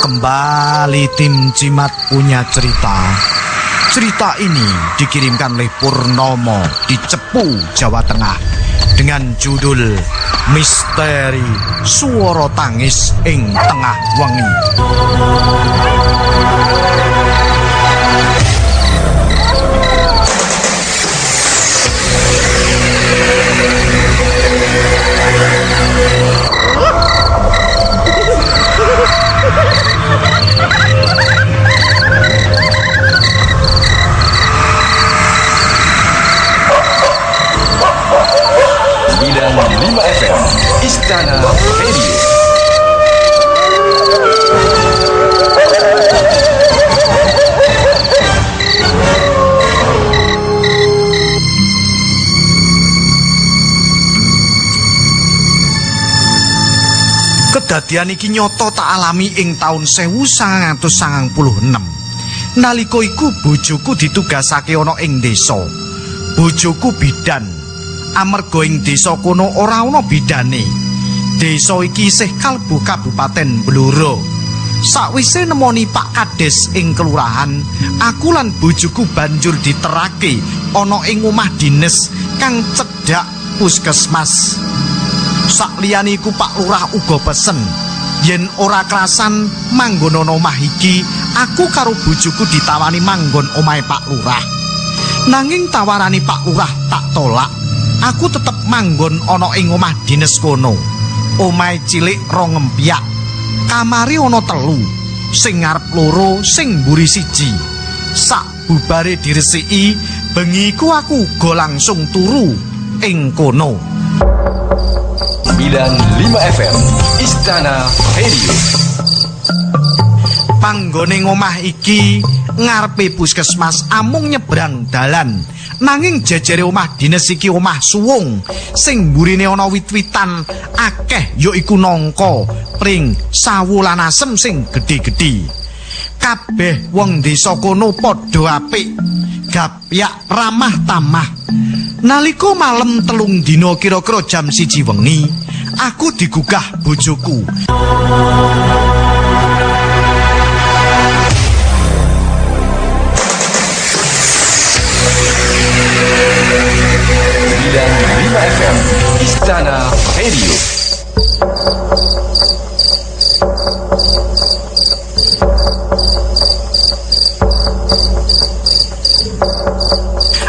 Kembali tim Jimat punya cerita. Cerita ini dikirimkan oleh Purnomo di Cepu, Jawa Tengah dengan judul Misteri Suara Tangis ing Tengah Wengi. Bidang 5 FM Istana Radio. Kedadian iki nyata tak alami ing taun 1996. Nalika iku bojoku ditugasake ana ing desa. Bojoku bidan. Amarga ing desa kono ora ana bidane. Desa iki isih kalebu Kabupaten Blora. Sakwise nemoni Pak Kades ing kelurahan, aku lan bojoku banjur diterake ana ing omah dines kang cedhak puskesmas. Sakliyane iku Pak Lurah uga pesen yen ora krasan manggon ana omah iki, aku karo bojoku ditawani manggon omahe Pak Lurah. Nanging tawarane Pak Lurah tak tolak. Aku tetep manggon ana ing omah dines kono. Omahe cilik rong empyak. Kamare ana telu, sing ngarep loro, sing mburi siji. Sak bubare diresiki, bengi iku aku uga langsung turu ing kono. Bidang 5 FM Istana Radio. Panggone ngomah iki ngarepe puskesmas amung nyebrang dalan. Nanging jejere omah dines iki omah suwung sing mburine ana wit-witan akeh, yaiku nangka, pring, sawu lan asem sing gedhe-gedhe. Kabeh wong desa kono padha apik, gapyak ramah tamah. Nalika malem telung dina kira-kira jam 1 wengi, aku digugah bojoku. Bidang 5 FM Istana Radio.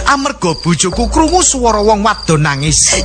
Amarga bojoku krungu swara wong wadon nangis.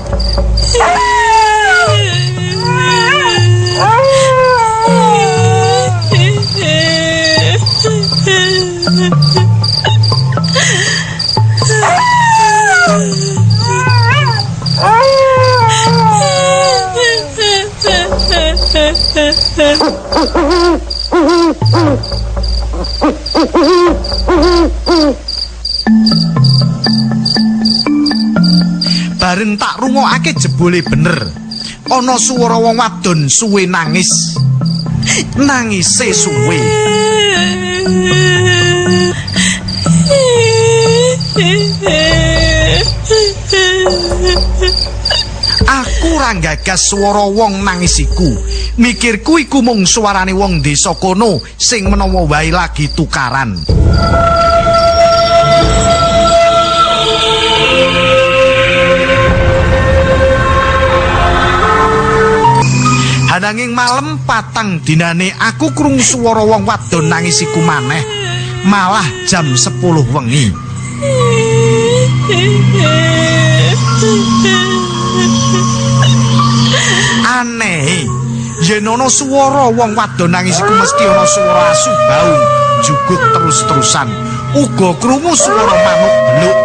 Bareng tak rungokake jebule bener. Ana swara wong wadon suwe nangis. Nangise suwe. Aku ora gagas swara wong nangis iku. Mikirku iku mung suarane wong desa kono sing menawa wae lagi tukaran. Nanging malem patang dinane aku krungu swara wong wadon nangis iku maneh. Malah jam 10 wengi. Aneh, yen ana swara wong wadon nangis iku mesti ana swara asu baung juguk terus-terusan. Uga krungu swara manuk beluk.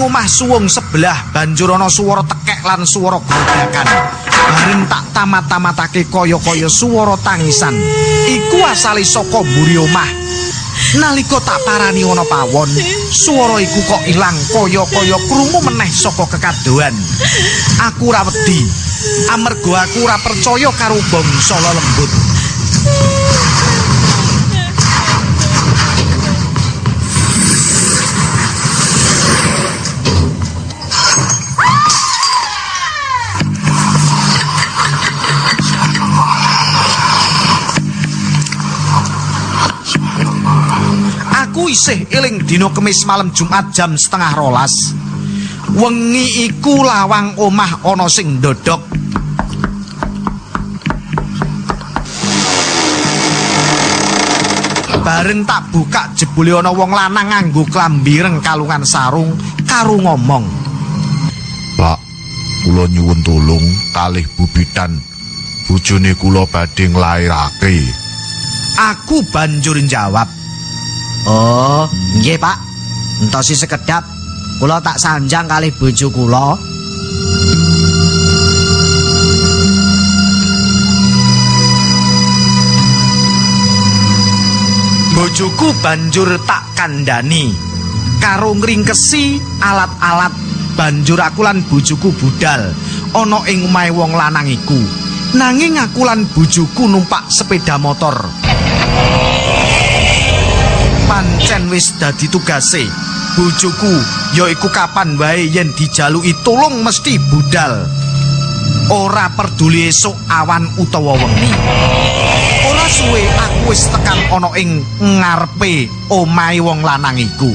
omah suwung sebelah banjur ana swara tekek lan swara grodakan. Bareng tak tamat-tamatake kaya-kaya swara tangisan. Iku asale saka mburi omah. Nalika tak parani ana pawon, swara iku kok ilang kaya-kaya krungu meneh saka kekadohan. Aku ora wedi, amarga aku ora percaya karo bangsa lelembut. Aku isih eling dina Kemis malam Jumat jam 11.30. Wengi iku lawang omah ana sing ndodhok. Bareng tak buka jebule ana wong lanang nganggo klambi ireng kalungan sarung karo ngomong. Pak, kula nyuwun tulung kalih Bu Bidan. Bojone kula badhe nglairake. Aku banjur njawab, "Oh, nggih, Pak. Entosi sekedap, kula tak sanjang kalih bojo kula." Bojoku banjur tak kandhani karo ngringkesi alat-alat. Banjur aku lan bojoku budal ana ing omahe wong lanang iku. Nanging aku lan bojoku numpak sepeda motor. Pancen wis dadi tugase bojoku yaiku kapan wae yen dijaluki tulung mesti budal. Ora peduli esuk awan utawa wengi. Ora suwe aku wis tekan ana ing ngarepe omahe wong lanang iku.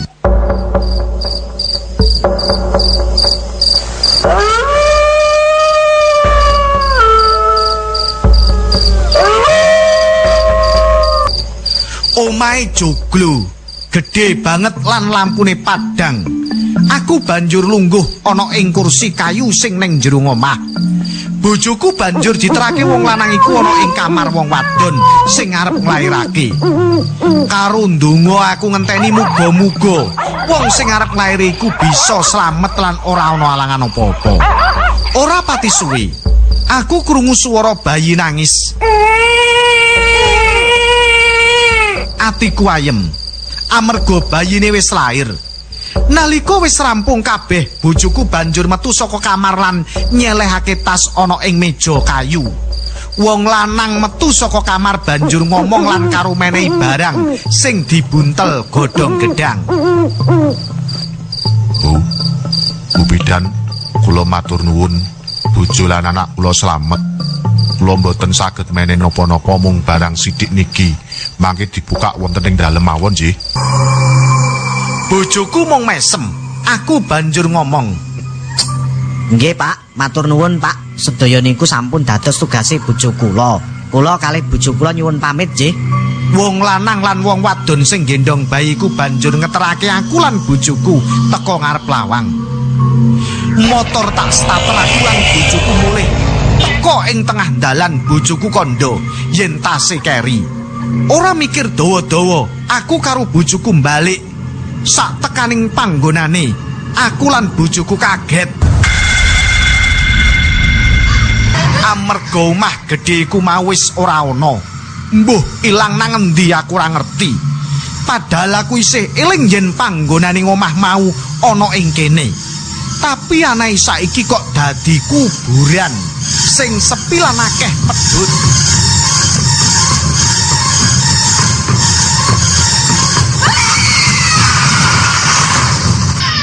Omahe joglo, gedhe banget lan lampune padhang. Aku banjur lungguh ana ing kursi kayu sing ning jero omah. Bojoku banjur diterake wong lanang iku ana ing kamar wong wadon sing arep nglairake. Karo ndonga aku ngenteni muga-muga wong sing arep nglairake iku bisa slamet lan ora ana alangan apa-apa. Ora pati suwe, aku krungu swara bayi nangis. Atiku ayem, amarga bayine wis lair. Nalika wis rampung kabeh, bojoku banjur metu saka kamar lan nyelehake tas ana ing meja kayu. Wong lanang metu saka kamar banjur ngomong lan karo menehi barang sing dibuntel godhong gedhang. Bu, Bu Bidan, kula matur nuwun. Bojo lan anak kula slamet. Kula mboten saged menehi napa-napa mung barang sithik niki. Mangke dibuka wonten ing dalem mawon nggih. Bojoku mung mesem. Aku banjur ngomong, "Nggih, Pak, matur nuwun, Pak. Sedaya niku sampun dados tugase bojo kula. Kula kalih bojo kula nyuwun pamit nggih." Wong lanang lan wong wadon sing gendong bayiku banjur ngeterake aku lan bojoku teka ngarep lawang. Motor tak starter aku lan bojoku mulih. Teka ing tengah dalan bojoku kandha yen tase keri. Ora mikir dawa-dawa, aku karo bojoku balik. Sak tekaning panggonane, aku lan bojoku kaget. Amarga omah gedhe iku mau wis ora ana. Mbuh ilang nang endi aku ora ngerti. Padahal aku isih eling yen panggonane omah mau ana ing kene. Tapi anae saiki kok dadi kuburan sing sepi lan akeh pedhut.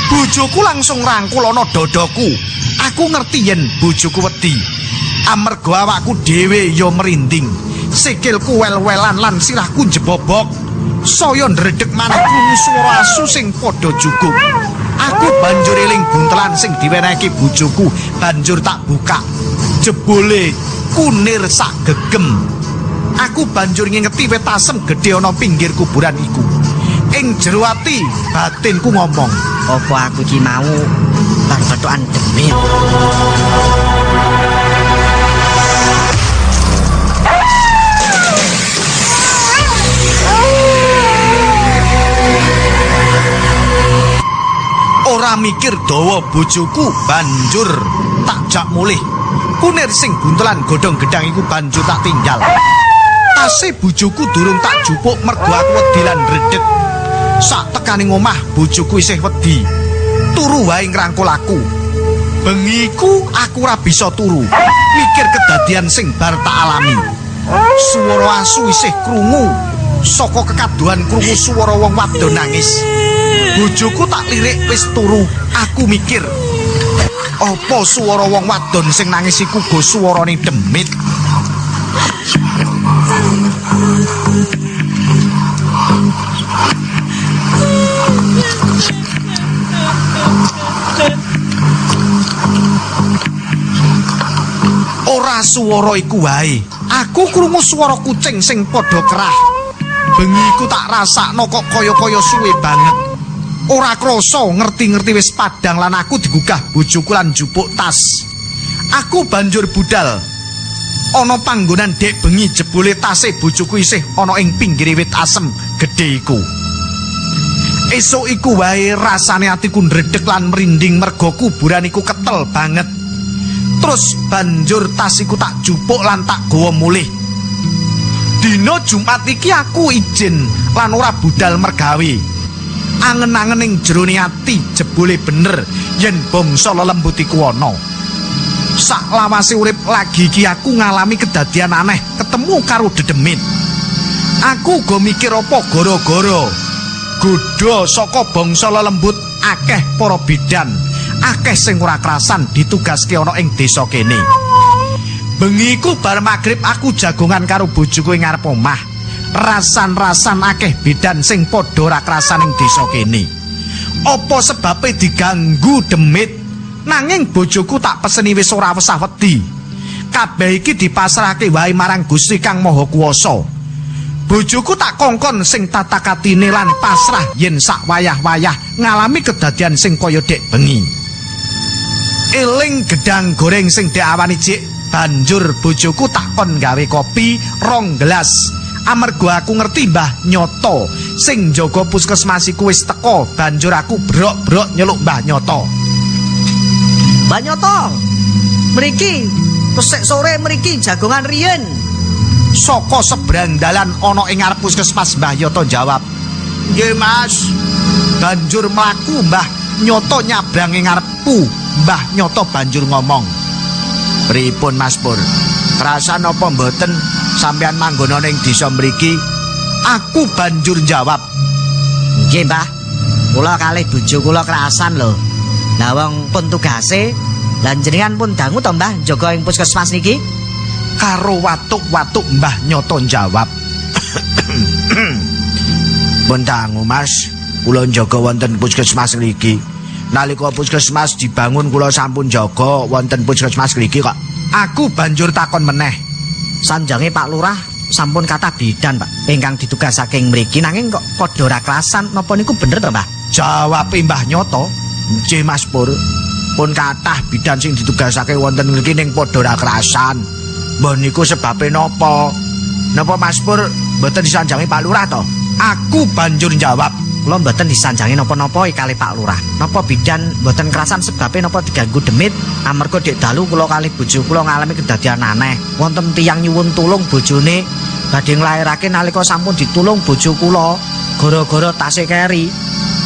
Bojoku langsung rangkul ana dadaku. Aku ngerti yen bojoku wedi. Amarga awakku dhewe ya merinding. Sikilku wel-welan lan sirahku njebobok. Saya ndredeg maneh krungu swara asu sing padha juguk. Aku banjur eling buntelan sing diwenehke bojoku, banjur tak buka. Jebule kunir sak gegem. Aku banjur ngingeti wit asem gedhe ana pinggir kuburan iku. Ing jero ati batinku ngomong, "Apa aku iki mau bar bathukan demit?" Ora Ora mikir dawa bojoku banjur tak jak mulih. Kunir sing buntelan godhong gedang iku banjur tak tinggal. Tase bojoku durung tak jupuk mergo aku wedi lan ndredeg. Sak tekane ngomah bojoku isih wedi. Turu wae ngrangkul aku. Bengi iku aku ora bisa turu, mikir kedadian sing bar tak alami. Swara asu isih krungu. Saka kekaduhan krungu swara wong wadon nangis. Bojoku tak lirik wis turu. Aku mikir, apa swara wong wadon sing nangis iku go swarane demit? Ora swara iku wae. Aku krungu swara kucing sing padha kerah. Bengi iku tak rasakno kok kaya-kaya suwe banget. Ora krasa ngerti-ngerti wis padhang lan aku digugah bojoku lan njupuk tas. Aku banjur budal. Ana panggonan dek bengi jebule tase bojoku isih ana ing pinggire wit asem gedhe iku. Esuk iku wae rasane atiku ndredeg lan merinding mergo kuburan iku ketel banget. Terus banjur tas iku tak jupuk lan tak gawa mulih. Dina Jumat iki aku izin lan ora budal mergawe. Angen-angen ing jerone ati jebule bener yen bangsa lelembut iku ana. Saklawase urip lagi iki aku ngalami kedadian aneh ketemu karo dedemit. Aku uga mikir apa gara-gara godha saka bangsa lelembut akeh para bidan, akeh sing ora krasan ditugaske ana ing desa kene. Bengi iku bar magrib aku jagongan karo bojoku ing ngarep omah. Rasan-rasan akeh bidan sing padha ora krasan ing desa kene. Apa sebabe diganggu demit? Nanging bojoku tak peseni wis ora wesah wedi. Kabeh iki dipasrahke wae marang Gusti Kang Maha Kuwasa. Bojoku tak kongkon sing tatakatine lan pasrah yen sak wayah-wayah ngalami kedadian sing kaya dek bengi. Eling gedang goreng sing dek awani jik, banjur bojoku tak kon gawe kopi 2 gelas. Amarga aku ngerti Mbah Nyoto sing njaga puskesmas iku wis teka, banjur aku brok-brok nyeluk Mbah Nyoto. Mbah Nyoto, mriki pesek sore mriki jagongan riyen. Saka seberang dalan ana ing ngarep puskesmas Mbah Nyoto jawab, "Nggih, Mas." Banjur mlaku Mbah Nyoto nyabrang ing ngarepku. Mbah Nyoto banjur ngomong, "Pripun Mas Pur? Krasan apa mboten sampeyan manggon ana ing desa mriki?" Aku banjur jawab, "Nggih, Mbah. Kula kalih bojo kula krasan lho. Lah wong pun tugase, lan jenengan pun dangu to Mbah njaga ing puskesmas niki?" Karo watuk-watuk Mbah Nyoto jawab, "Pun dangu Mas, kula njaga wonten puskesmas ngriki. Nalika puskesmas dibangun kula sampun jaga wonten puskesmas ngriki kok." Aku banjur takon meneh, "Sanjange Pak Lurah sampun kathah bidan Pak ingkang ditugasake ing mriki, nanging kok padha ora krasan, napa niku bener to Mbah?" Jawabe Mbah Nyoto, "Nggih Mas Pur, pun kathah bidan sing ditugasake wonten ngriki ning padha ora krasan. Mbah niku sebabe napa? Napa Mas Pur mboten disanjangi Pak Lurah to?" Aku banjur jawab, "Kula mboten disanjangi napa-napa kalih Pak Lurah. Napa bidan mboten krasan sebabe napa diganggu demit? Amarga dek dalu kula kalih bojo kula ngalami kedadian aneh. Wonten tiyang nyuwun tulung bojone badhe nglairake nalika sampun ditulung bojo kula, gara-gara tase keri.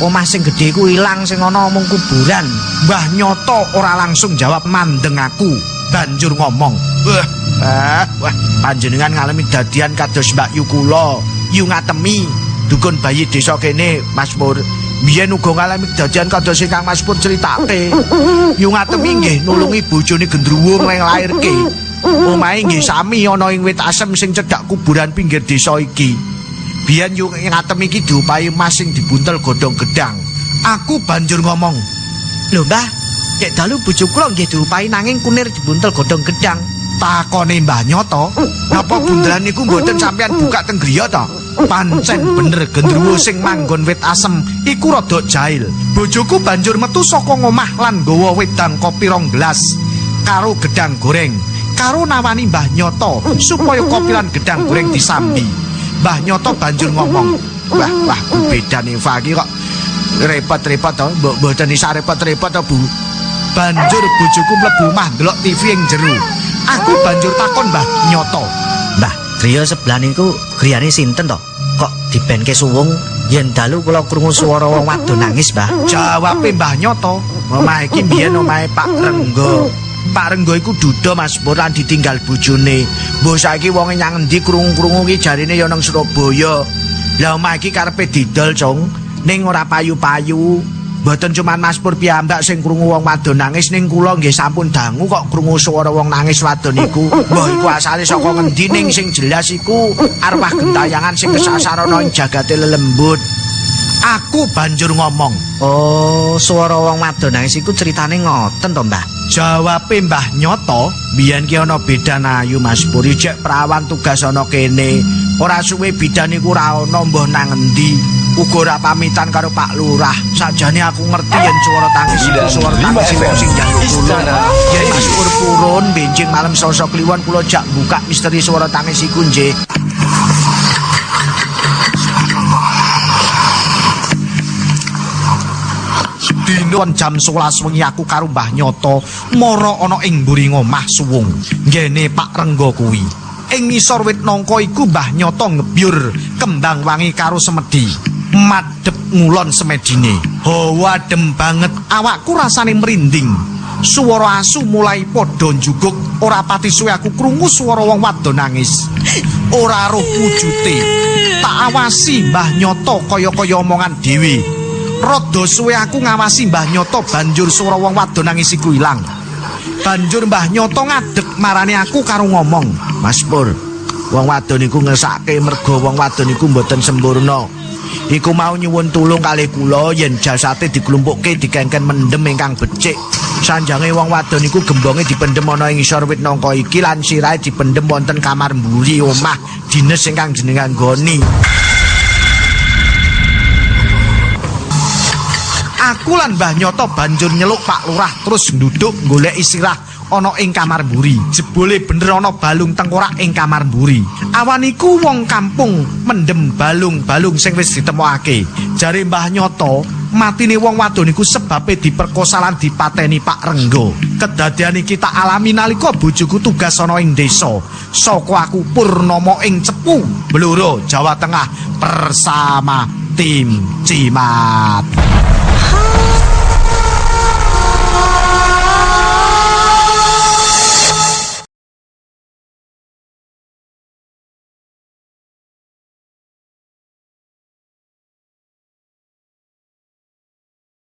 Omah sing gedhe iku ilang, sing ana mung kuburan." Mbah Nyoto ora langsung jawab, mandeng aku, banjur ngomong, "Wah, wah, panjenengan ngalami dadian kados Mbak Yu kula, Yu Ngatemi, dukun bayi desa kene, Mas Pur. Biyen uga ngalami kedadian kados ingkang Mas Pur critake. Yu Ngatemi nggih nulungi bojone gendruwo nglairke. Omahe nggih sami ana ing wit asem sing cedhak kuburan pinggir desa iki. Biyen Yu Ngatemi iki diupahi mas sing dibuntel godhong gedang." Aku banjur ngomong, "Lho Mbah, dek dalu bojo kula nggih diupahi nanging kunir dibuntel godhong gedang." Takone Mbah Nyoto, "Napa bundelan niku mboten sampeyan buka teng griya to?" Pancen bener gendruwo sing manggon wit asem iku rada jahil. Bojoku banjur metu saka ngomah lan nggawa wedang kopi 2 gelas karo gedang goreng, karo nawani Mbah Nyoto supaya kopi lan gedang goreng disambi. Mbah Nyoto banjur ngomong, "Wah, wah, bedane Eva iki kok Repot-repot to, mbok mboten isa repot-repot to, Bu. Banjur bojoku mlebu omah ndelok TV ing jero. Aku banjur takon Mbah Nyoto. Mbah, griya sebelah niku griyane sinten to? Kok dibenke suwung? Yen dalu kula krungu swara wong wadon nangis, Mbah. Jawabe Mbah Nyoto, omah iki mbiyen omahe Pak Renggo. Pak Renggo iku duda Mas Pur lan ditinggal bojone. Mbok saiki wonge nyang endi krungu-krungu ki jarine ya nang Surabaya. Lah omah iki karepe didol, Cung. Ning ora payu-payu. Mboten cuman Mas Pur piyambak sing krungu wong wadon nangis, ning kula nggih sampun dangu kok krungu swara wong nangis wadon iku. Mbah iku asale saka ngendi, ning sing jelas iku arwah gentayangan sing kesasar ana ing jagate lelembut. Aku banjur ngomong, "Oh, swara wong wadon nangis iku ceritane ngoten to, Mbah?" Jawabe Mbah Nyoto, "Biyen ki ana bidan ayu Mas Pur, ijek prawan tugas ana kene. Ora suwe bidan iku ora ana mbah nang endi. Uga ora pamitan karo Pak Lurah. Sajane aku ngerti yen swara tangis iku swara tangis wong sing njaluk tulung. Yen Mas Pur purun benjing malam Selasa Kliwon kula jak buka misteri swara tangis iku nggih." Dina jam 11 wengi aku karo Mbah Nyoto mara ana ing mburi omah suwung nggene Pak Renggo kuwi. Ing ngisor wit nangka iku Mbah Nyoto ngebyur kembang wangi karo semedi. Madhep ngulon semedine. Hawa adem banget, awakku rasane merinding. Suara asu mulai padha njuguk, ora pati suwe aku krungu swara wong wadon nangis. Ora roh wujute. Tak awasi Mbah Nyoto kaya-kaya omongan dhewe. Rada suwe aku ngawasi Mbah Nyoto, banjur swara wong wadon nangis iku ilang. Banjur Mbah Nyoto ngadeg marane aku karo ngomong, "Mas Pur, wong wadon iku ngesake mergo wong wadon iku mboten sempurna. Iku mau nyuwun tulung kalih kula yen jasate diklumpukke dikengken mendem ingkang becik. Sanjange wong wadon iku gembonge dipendhem ana ing ngisor wit nangka iki lan sirahe dipendhem wonten kamar mburi omah dines ingkang jenengan nggoni." Aku lan Mbah Nyoto banjur nyeluk Pak Lurah terus nduduk goleki sirah ana ing kamar mburi. Jebule bener ana balung tengkorak ing kamar mburi. Awan iku wong kampung mendem balung-balung sing wis ditemokake. Jare Mbah Nyoto, matine wong wadon iku sebabe diperkosa lan dipateni Pak Renggo. Kedadean iki tak alami nalika bojoku tugas ana ing desa. Saka aku Purnomo ing Cepu, Blora, Jawa Tengah bersama tim Cimat.